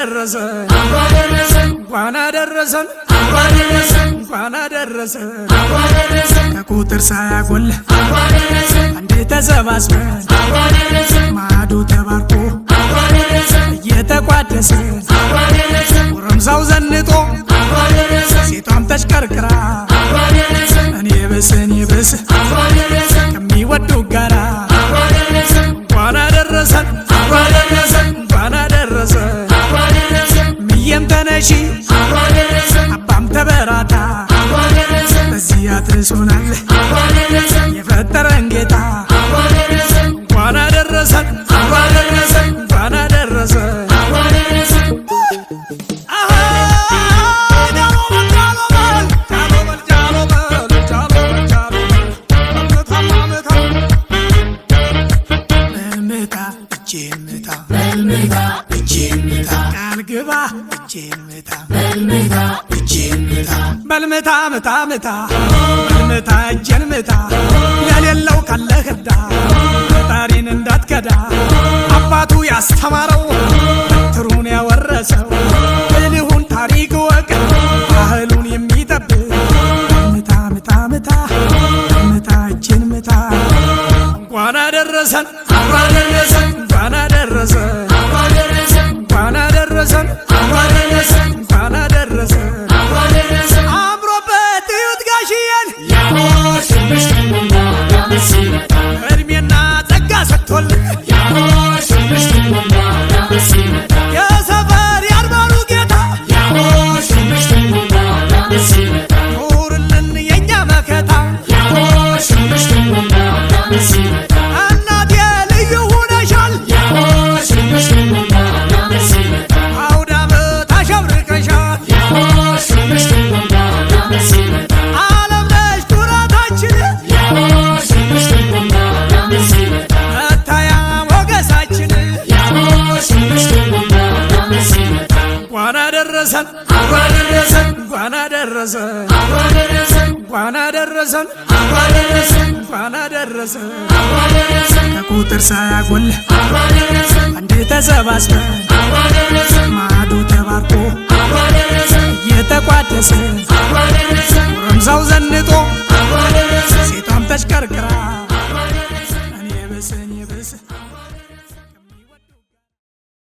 አደረሰን እንኳን አደረሰን እንኳን አደረሰን። ከቁጥር ሳያጎል አንዴ ተሰባስበን ማዕዱ ተባርኮ እየተቋደሰ ጎረምሳው ዘንጦ ሴቷም ተሽከርክራ እኔ ብስ እኔ ብስ ከሚወዱ ጋራ እንኳን አደረሰን እንኳን አደረሰን። ምየም ተነሺ አባም ተበራታ በዚህ አድርሶናል የፈጠረን ጌታ። እንኳን አደረሰን እንኳን አደረሰን። ምታ እጄን ምታ እጄን ምታ ቃል ግባ እጄን ምታ እጄን ምታ በልምታ ምታ ምታ በልምታ እጄን ምታ ለሌለው ካለ ህዳ ፈጣሪን እንዳትከዳ አባቱ ያስተማረው በትሩን ያወረሰው ብልሁን ታሪክ ወቅ ባህሉን የሚጠብቅ ምታ ምታ ምታ ምታ እጄን ምታ። እንኳን አደረሰን እንኳን አደረሰን እንኳን አደረሰን እንኳን አደረሰን። አምሮበት እዩት ጋሽዬን እድሜና ጸጋ ሰጥቶልን የሰፈር የአድባሩ ጌታ ኑርልን የእኛ መከታ። እናቴ ልዩ ሁነሻል አውደ ዓመት አሸብርቀሻል። ዓለም ነሽ ኩራታችን መታያ ሞገሳችን። እንኳን አደረሰን እንኳን አደረሰን እንኳን አደረሰን እንኳን አደረሰን። ከቁጥር ሳያጎል አንዴ ተሰባስበን ማዕዱ ተባርኮ እየተቋደሰ